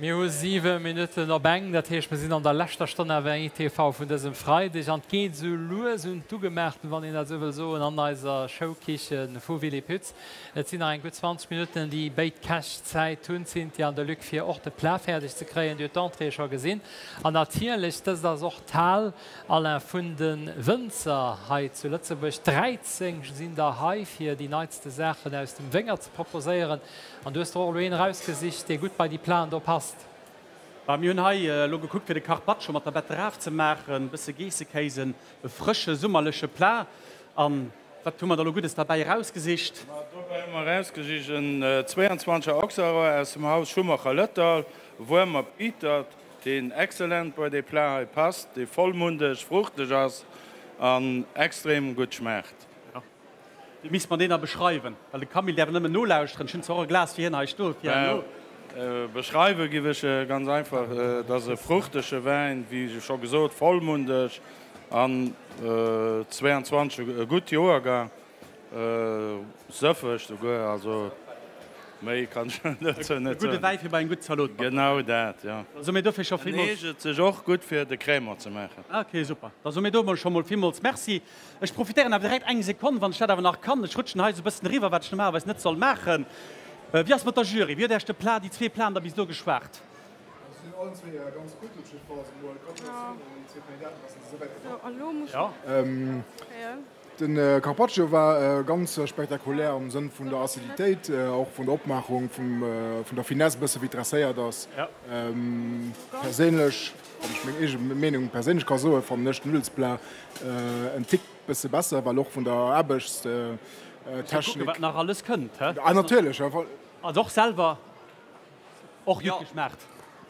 Mir hu 7 Minutten op eng, dat heescht, mir sinn an der leschter Stonn awer TV vun dësem Freideg an et geet esou lues un d'Ugemaachten, wann een dat esou wëll soen, an eiser Showkiche vu Willy Pütz. Et sinn nach eng gutt 20 Minutten, déi béid Käch Zäit hunn, d'Cynthia an de Luc, fir och de Plat fäerdeg ze kréien. Dir hutt d'Entrée scho gesinn an natierlech, dëst ass och d'Hal, Alain, vun de Wënzer hei zu Lëtzebuerg. 13 sinn der hei, fir déi neitste Saachen aus dem Wéngert ze proposéieren. An du hues der och elo een erausgesicht, dee gutt bei déi Platen do passt. Bah, mir hunn hei elo gekuckt, fir de Carpaccio mat der Betteraf ze maachen, e bësse Geessekéis, e frësche summerleche Plat. An wat hu mer da elo Guddes derbäi erausgesicht? Ma dobäi hu mer erausgesicht en 22 er Auxerrois aus dem Haus Schumacher-Lëtterl, Wuermer Piitert, deen excellent bei dee Plat hei passt, dee vollmundeg, fruchteg ass an extrem gutt schmaacht. Wéi misst mer deen da beschreiwen? Well de Camille däerf nëmmen nolauschteren. Ech hunn zwar och e Glas fir hien hei stoen, fir herno. Beschreiwe giff ech e ganz einfach, et ass e fruchtege Wäin, wéi scho gesot, vollmundeg an 22 e gutt Joergang, sëffeg souguer, also méi kann ech dozou net soen. E gudde Wäi fir bei eng gutt Zalot. Genau dat, jo. Da soe mir dofir scho villmools. En eegent sech och gutt fir de Crémant ze maachen. Ok, super. Da soe mir do emol scho mol villmools Merci. Ech profitéieren awer direkt eng Sekonn, wann ech dat awer nach kann. Ech rutschen hei esou e bëssen eriwwer, wat ech normalerweis net soll maachen. Wéi ass mat der Jury? Wéi huet Iech de Plat, déi zwee Platen da bis elo geschmaacht? De Carpaccio war ganz spektakulär am Sënn vun der Aciditéit, och vun der Opmaachung, vun der Finesse e bësse wéi dresséiert ass. Perséinlech, wann ech meng eege Meenung perséinlech ka soen, fannen ech den Nuddelsplat en Tick bësse besser, well och vun der Aarbechtstechnik. Kucken, wat nach alles kënnt, hä? Ah, natierlech. Also och selwer och gutt geschmaacht.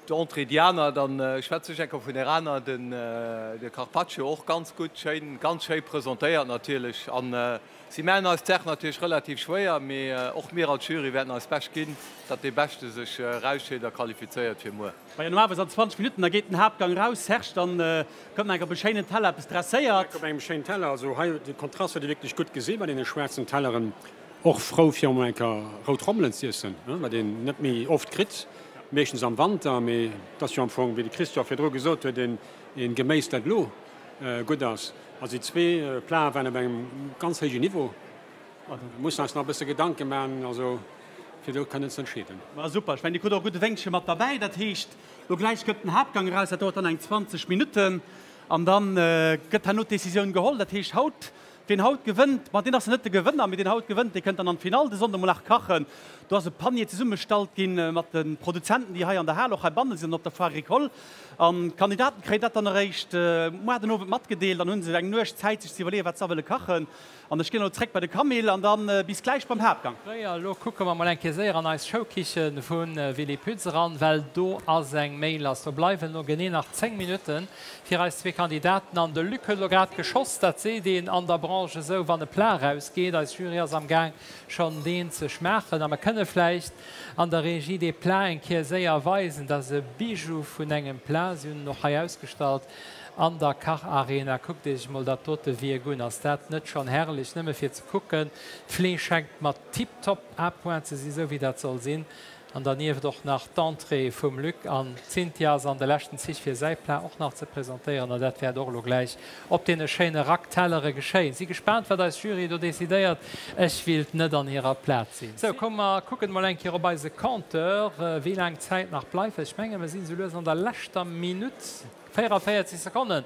D'Entrée déi aner, dann schwätze ech enker vun der aner, den de Carpaccio och ganz gutt, schéin, ganz schéi presentéiert natierlech. An si maachen eis d'Saach natierlech relativ schwéier, mee och mir als Jury wäerten eist Bescht ginn, datt dee Beschte sech erausscheet a qualifizéiert fir muer. Majo, normalerweis an 20 Minutten, da geet den Haaptgang raus. Serge, dann kommt nach eng op e schéinen Teller eppes dresséiert. Op engem schéinen Teller, also hei de Kontrast huet ee wierklech gutt gesi bei deene schwaarzen Telleren. Och frou fir emol eng Kéier rout Rommelen z'iessen, wat een net méi oft kritt, meeschtens am Wanter. Mee et ass jo am Fong, wéi de Christophe virdru gesot huet, een Geméis dat elo gutt ass. Also déi zwee Platen waren op engem ganz héijen Niveau. Mir mussen eis nach e bësse Gedanke maachen, also fir do kënnen z'entscheeden. Ma super, ech mengen dir krut och e gudde Wéngche mat derbäi. Dat heescht, lo gläich kënnt den Haaptgang eraus, dat dauert dann eng 20 Minutten an dann gëtt herno d'Decisioun geholl. Dat heescht haut Wien haut gewënnt, ma deen ass net de Gewënner, mee deen haut gewënnt, dee kënnt dann an d'Finall de Sonnde mol nach kachen. Do ass e Panier zesummestallt gi mat de Produzenten, déi hei an der Hal, och heibanne sinn an op der Foire Agricole. An d'Kandidaten kréien dat dann eréischt muar den Owend matgedeelt. Dann hu se eng Nuecht Zäit, sech ze iwwerleeën, wat se da wëlle kachen. An ech ginn elo zréck bei de Camille an da bis gläich beim Haaptgang. Fréier, elo kucke mer mol eng Kéier séier an eis Showkiche vu Willy Pütz eran, well do ass eng Méi lass. Do bleiwen elo genee nach 10 Minutten fir eis zwee Kandidaten. An de Luc huet elo grad geschoss, dat seet een an der Branche esou, wann e Plat erausgeet. Eis Jury ass am Gaang schonn deen ze schmaachen a mer kënne vläicht an der Regie dee Plat eng Kéier séier weisen. Dat ass e Bijou vun engem Plat. Si hunn en och hei ausgestallt an der Kacharena. Kuckt Iech emol dat dote Wierk un. Ass dat net schonn herrlech nëmme fir ze kucken? D'Fleesch schengt mat tiptop à point ze sinn, esou wéi dat soll sinn. An dernieft och nach d'Entrée vum Luc an d'Cynthia ass an de leschten Zich fir säi Plat och nach ze presentéieren an dat wäert och elo gläich op deene schéine Racktellere geschéien. Si gespaant wat eis Jury do decidéiert. Ech willt net an hirer Plaz sinn. Sou, komm mer kucken emol eng Kéier op eise Compteur wéi laang d'Zäit nach bleift. Ech menge mer sinn esou lues an der leschter Minutt. 44 Sekonnen.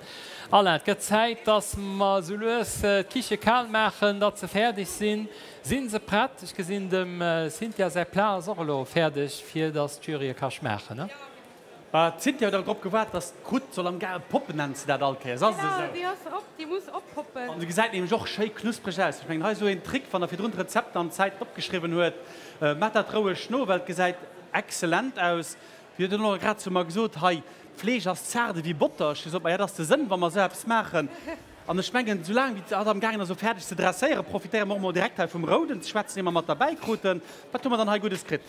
Alain, et gëtt Zäit, dass mer esou lues d'Kiche kal maachen, datt se fäerdeg sinn. Sinn se prett? Ech gesinn, dem Cynthia säi Plat ass och elo fäerdeg, fir dass d'Jury e ka schmaachen. Bah, d'Cynthia huet awer drop gewaart, dass d'Croûte soll am Gaart poppen, nennt se dat all Kéiers. Ass et esou? Genau, déi ass op, déi muss oppoppen. An se gesäit nämlech och schéi knuspreg aus. Ech mengen, hei esou een Trick, wann der virdrun d'Rezepter an d'Zäiten opgeschriwwen huet, maacht dat roueg no, well et gesäit excellent aus. Wéi huet en elo grad zu mer gesot, hei, d'Fleesch ass zaart ewéi Botter. Ech hu gesot, maja, dat ass de Sënn, wa mer esou eppes maachen. An ech mengen, soulaang wéi hatt amgaangen ass, esou fäerdeg ze dresséieren, profitéiere mer och mol direkt hei vum Rouden ze schwätzen, dee mer mat derbäi kruten. Wat hu mer dann hei Guddes kritt?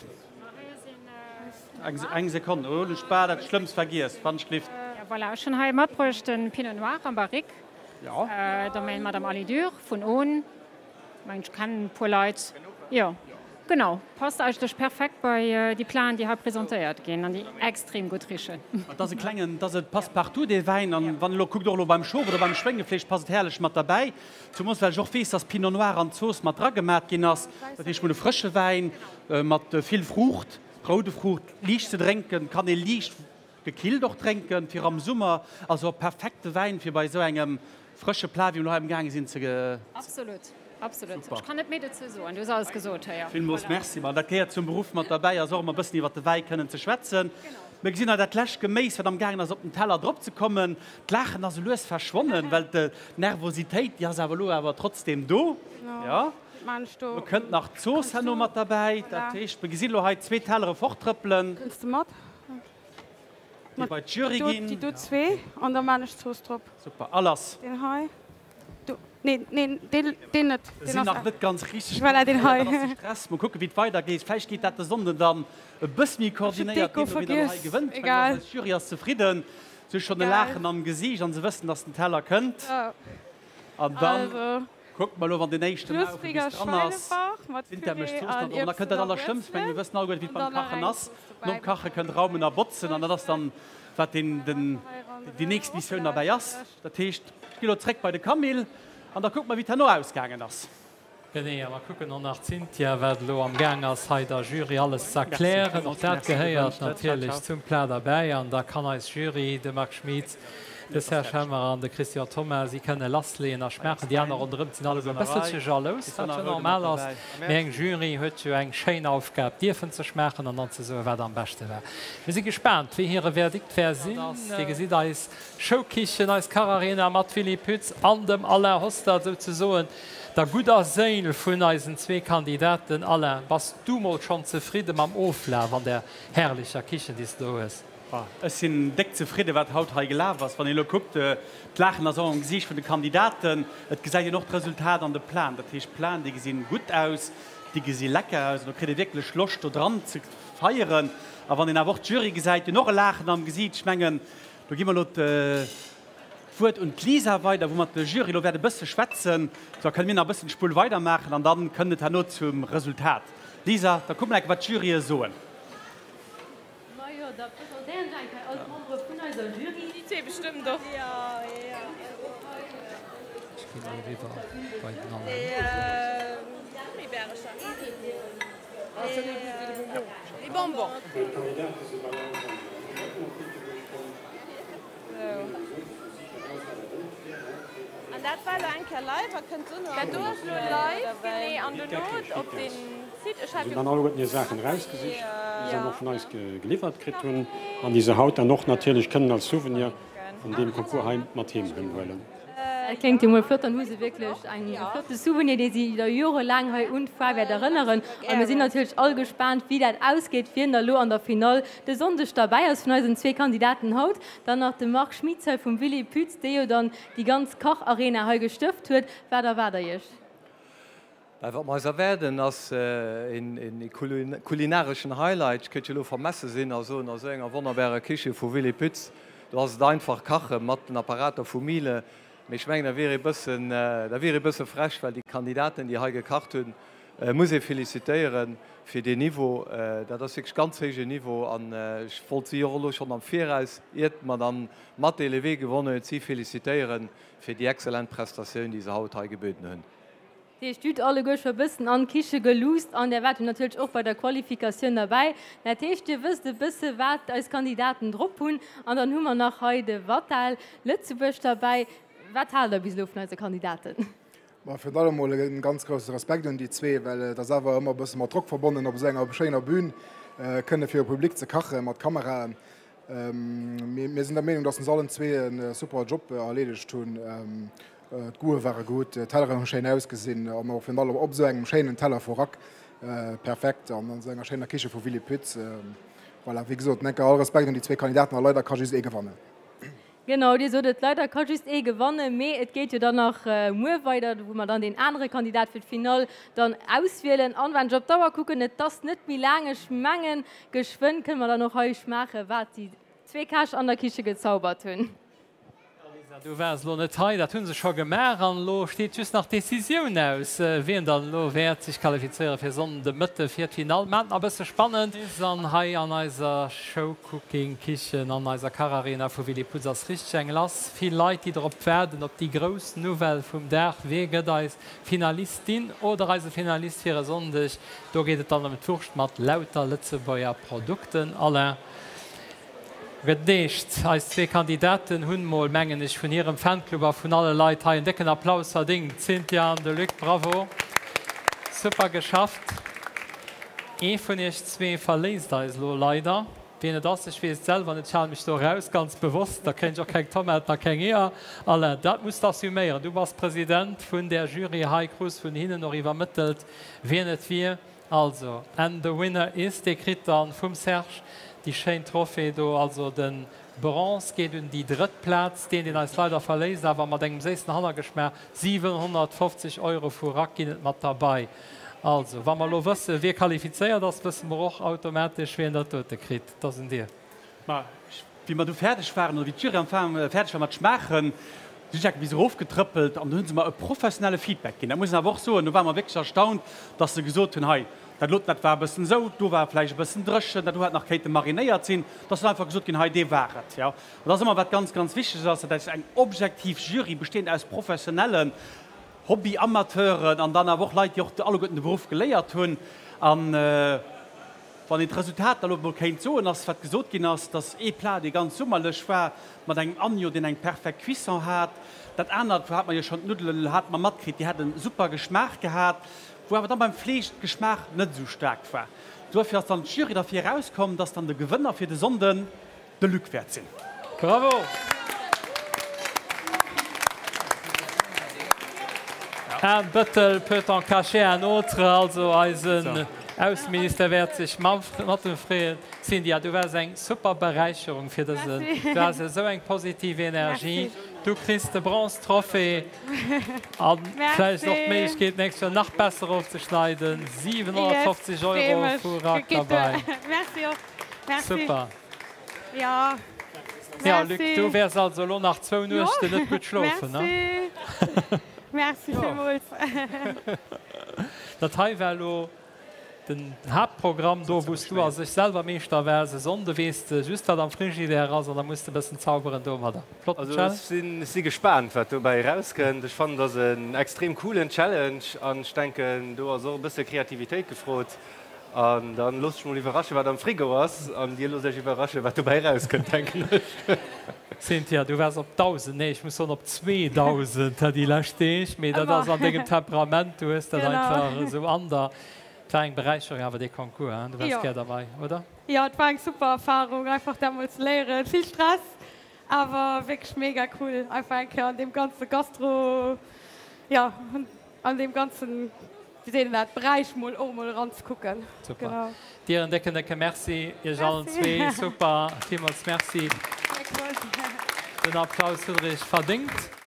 Eng Sekonn, elo hunn ech bal dat Schlëmmst vergiess, wann ech glift. Voilà, ech hunn hei matbruecht de Pinot Noir am Barrique, Domaine Madame Alidure vun Ohn. Mengen ech kennen e puer Leit, jo. Genau, passt eigentlech perfekt bei déi Platen, déi hei presentéiert ginn an déi extrem gutt richen. Et ass e klengen, et ass e Passe-partout dee Wäin, an wann elo kuckt och elo beim Schof oder beim Schwéngefleesch passt et herrlech mat derbäi, zumoos well ech och weess, dass Pinot Noir an d'Zooss mat dragemat ginn ass. Dat heescht, mir hunn e frësche Wäin mat vill Fruucht, roude Fruucht, liicht ze drénken, kann ee liicht Gekillt och drénken fir am Summer, also perfekte Wäin fir bei esou engem frësche Plat wéi mir elo hei amgaange sinn ze. Absolut, absolut. Ech kann net méi dozou soen, du hues alles gesot héier. Villmools Merci. Ma dat gehéiert zum Beruff mat derbäi, ass och ëmmer e bëssen iwwert de Wäi kënnen ze schwätzen. Mir gesinn hei dat lescht Geméis wat amgaangen ass op den Teller drop ze kommen. D'Laachen ass esou lues verschwonnen, well d'Nervositéit déi ass awer elo awer trotzdem do. Jo. Elo kënnt nach d'Zooss herno mat derbäi. Dat heescht mir gesinn elo hei zwee Tellere forttrëppelen. Kënns de mat? Déi bei d'Jury ginn. Déi do zwee an da maan ech d'Zooss drop. Super, a lass! Deen hei, do, nee, nee, deen, deen net. Se sinn nach net ganz richteg Voilà, deen hei. Dat ass de Stress. Mol kucken, wéi et weidergeet. Vläicht geet dat de Sonnden dann e bësse méi koordinéiert, deemno wien dann hei gewënnt. Ech mengen, eis Jury ass zefridden. Se hu schonn e Laachen am Gesiicht an se wëssen, dass den Teller kënnt. An dann. Kuckt mer elo, wann deen éischten Haufe bis dran ass, d'Cynthia mécht d'Zooss dann drop an da kënnt dat Allerschlëmmst. Ech menge mir wëssen alleguerte wéi et beim Kachen ass, Nom Kache kënnt Raumen a Botzen an dat ass dann, wat deen, den, déi nächst Missioun derbäi ass. Dat heescht, ech gi elo zréck bei de Camille an da kucke mer, wéi et herno ausgaangen ass. Genee, a mer kucken och nach d'Cynthia, wat elo am Gaang ass, hei der Jury alles ze erklären. Och dat gehéiert natierlech zum Plat derbäi. An da kann eis Jury, de Marc Schmit, de Serge Hemmer an de Christian Thoma, si kënne lassleeën a schmaachen. Déi aner ronderëm sinn alleguer e bësselche jalous, wat jo normal ass. Mee eng Jury huet jo eng schéin Aufgab, dierfen ze schmaachen an dann ze soen, wat am beschte war. Mir si gespaant, wéi hire Verdikt wäer sinn. Dir gesitt eis Showkichen, eis Kacharena mat Willy Pütz an dem Alain Hostert souzesoen der gudder Séil vun eisen zwee Kandidaten. Alain, bass du mol schonn zefridde mam Oflaf an där herrlecher Kichen, déi s de do hues? Ech sinn déck zefridde wat haut hei gelaf ass. Wann een elo kuckt, d'Laachen ass och am Gesiicht vun de Kandidaten. Et gesäit een och d'Resultat an de Platen. Dat heescht, d'Platen, déi gesinn gutt aus, déi gesi lecker aus an do kritt ee wierklech Loscht do dran ze feieren. A wann een awer och d'Jury gesäit, déi hunn och e Laachen am Gesiit. Ech mengen, Do gi mer elo d'Wuert un d'Lisa weider, wou mat de Jury elo wäert e bësse schwätzen. Da kënne mir nach e bëssen d'Spull weidermaachen an dann kënnt et herno zum Resultat. Lisa, da kucke mer eng Kéier, wat d'Jurye soen. Majo, da presentéieren ech eng Kéier all d'Membere vun eiser Jury. Déi zwee bestëmmt och. Ech ginn elo eriwwer bei den Alain. Se hunn dann alleguerten hir Saachen erausgesicht, déi se dann och vun eis geliwwert kritt hunn an déi se haut dann och natierlech kënnen als Souvenir vun deem Concours hei mat heem huelen. Dat kléngt jo mol flott, dann hu se wierklech eng e flotte Souvenir, dee si da jorelaang hei un d'Foire wäert erënneren. A mir sinn natierlech all gespaant, wéi dat ausgeet, wien da lo an der Finall de Sonndeg derbäi ass vun eisen zwee Kandidaten haut. Dann nach de Marc Schmitz hei vum Willy Pütz, dee jo dann déi ganz Kacharena hei gestëft huet. Wat erwaart der Iech? Well wat mer eis erwaarden, ass een kulinareschen Highlight. Ech kéint jo elo vermesse sinn a soen, a sou enger wonnerbarer Kiche vu Willy Pütz, do ass et einfach kache mat den Apparater vu Miele. Mee ech mengen, da wier ee bëssen, da wier ee bësse frech, well déi Kandidaten, déi hei gekacht hunn, muss ee felicitéiere fir deen Niveau. Dat ass wierklech ganz héijen Niveau an ech wollt si och elo schonn am Viraus, iert mer dann matdeele wee gewonnen huet, si felicitéiere fir déi exzellent Prestatioun, déi se haut hei gebueden hunn. Dat heescht, Dir hutt alleguer scho e bëssen an d'Kiche geluusst an Där waart jo natierlech och bei der Qualifikatioun derbäi. Dat heescht, Dir wësst e bësse wat eis Kandidaten drop hunn. An dann hu mer nach hei de Vatel Lëtzebuerg derbäi. Wat haalt Der bis elo vun eise Kandidaten? Ma virun allem mol e ganz grousse Respekt un déi zwee, well et ass awer ëmmer e bësse mat Drock verbonnen, op esou enger schéiner Bühn kënne fir e Public ze kache mat Kameraen. Mir sinn der Meenung, dass se allen zwee e super Job erleedegt hunn. D'Goûte ware gutt, d'Telleren hu schéin ausgesinn an och virun allem op esou engem schéinen Teller vu Rack perfekt an an esou enger schéiner Kiche vu Willy Pütz. Voilà, wéi gesot, enker all Respekt un déi zwee Kandidaten a leider ka just ee gewannen. Genau, Dir sot et, leider ka just ee gewannen, mee et geet jo dann nach muer weider, wou mer dann deen anere Kandidat fir d'Finall dann auswielen. An wann ech op d'Auer kucken, et ass net méi laang, ech mengen, geschwënn kënne mer dann och hei schmaachen, wat déi zwee Käch an der Kiche gezaubert hunn. Lisa, du waars elo net hei, dat hu se scho gemaach an elo steet just nach d'Decisioun aus, wien dann elo wäert sech qualifizéiere fir Sonnden de Mëtte fir d'Finall. Maacht nach e bësse spannend. An hei an eiser Showcooking-Kichen an eiser Kacharena vu Willy Putz ass richteg eng lass. Vill Leit, déi drop waarden, op déi grouss Nouvelle vum Dag, Wie gëtt eis Finalistin oder eise Finalist fir e Sonndeg? Do geet et dann ëm d'Wurscht mat lauter Lëtzebuerger Produkten. Alain, Gëtt Eis zwee Kandidaten hunn mol, mengen ech, vun hirem Fanclub a vun alle Leit hei en décken Applaus verdéngt. D'Cynthia an de Luc, bravo! Super geschafft. Ee vun iech zwee verléisst eis elo leider. Wien et ass, ech weess et selwer net, ech hale mech do eraus, ganz bewosst. Da kréien ech och keng Tomaten a keng Eeër. Alain, dat muss de assuméieren. Du bass President vun där Jury hei, krus vun hinnen och iwwermëttelt, wien et wier. Also, and the winner is, dee kritt dann vum Serge déi schéin Trophée do. Also de Bronze geet un déi drëtt Plaz, deen deen eis leider verléisst, awer mat engem séissen Hannergeschmaach, 750 Euro vu Rack ginn et mat derbei. Also, wa mer elo wësse wie qualifizéiert ass, wësse mer och automatesch wien dat dote kritt. Et ass un dir. Ma wéi mer du fäerdeg waren, oder wéi d'Jury am Fang fäerdeg war mat schmaachen, sinn ech enke bis erofgetrëppelt an do hu se mer e professionelle Feedback ginn. Dat muss een awer och soen, do ware mer wierklech erstaunt, dass se gesot hunn, hei, dat loten, dat war e bëssen esou, do war vläicht e bëssen dréchen, dat do hätt nach kéinte marinéiert sinn. Et ass dann einfach gesot ginn, hei, dee war et. Jo, an dat ass ëmmer wat ganz, ganz Wichteges ass, dat ass eng objektiv Jury, besteeënd aus Professionellen, Hobby-Amateuren an dann awer och Leit, déi och alleguerten de Beruff geléiert hunn. An wann een d'Resultater elo emol kéint soen, ass, wat gesot ginn ass, dass ee Plat, dee ganz summerlech war, mat engem Agneau, deen eng perfekt Cuisson hat. Dat anert, wou hat mer jo schonn d'Nuddelen, hate mer matkritt, déi hätte super Geschmaach gehat, wou awer dann beim Fleesch d'Geschmaach net esou staark war. Duerfir ass dann d'Jury derfir erauskomm, dass dann de Gewënner fir de Sonnden de Luc wäert sinn. Bravo! Un Bëttel peut en cacher un autre, also eisen Ausseminister wäert sech mat em freeën. Cindy, du waars eng super Beräicherung fir dësen, du has esou eng positiv Energie. Du kriss de Bronze Trophée a vläicht och d'Méiglechkeet d'nächst Joer nach besser ofzeschneiden. 750 Euro vu Rack derbäi. Super. Ja. Ja, Luc, du wäers also elo nach zwou Nuechten net gutt schlofen, ne? Merci villmools. Dat hei war elo den Haaptprogramm, do wou s du a sech selwer Meeschter waars. E Sonnde weess de just, wat am Frigidaire ass an da muss de e bëssen zauberen domadder. Flotten Challenge. Also ech si gespaant, wat dobäi erauskënnt. Ech fannen, et ass en extrem coolen Challenge an ech denken, do ass och e bësse Kreativitéit gefrot. An dann looss ech mol iwwerraschen wat am Frigo ass an dir loosst iech iwwerraschen wat dobäi erauskënnt, denken ech. Cynthia, du waars op 1.000, nee ech muss soen op 2.000 déi lescht Deeg, mee dat ass an dengem Temperament, du hues dat einfach esou an der. Et war eng Beräicherung awer dee Concours, hein? Du waars gär derbei, oder? Jo, et war eng super Erfarung, einfach dat mol ze léieren. Vill Stress, awer wierklech mega cool, einfach eng Kéier an deem ganze Gastro, jo, an deem ganzen, wéi seet een dat, Beräich mol och mol eranzekucken. Super. Genau. Dir en décken, décke Merci, Iech allen zwee. Super. Villmools Merci. Den Applaus hutt Der Iech verdéngt.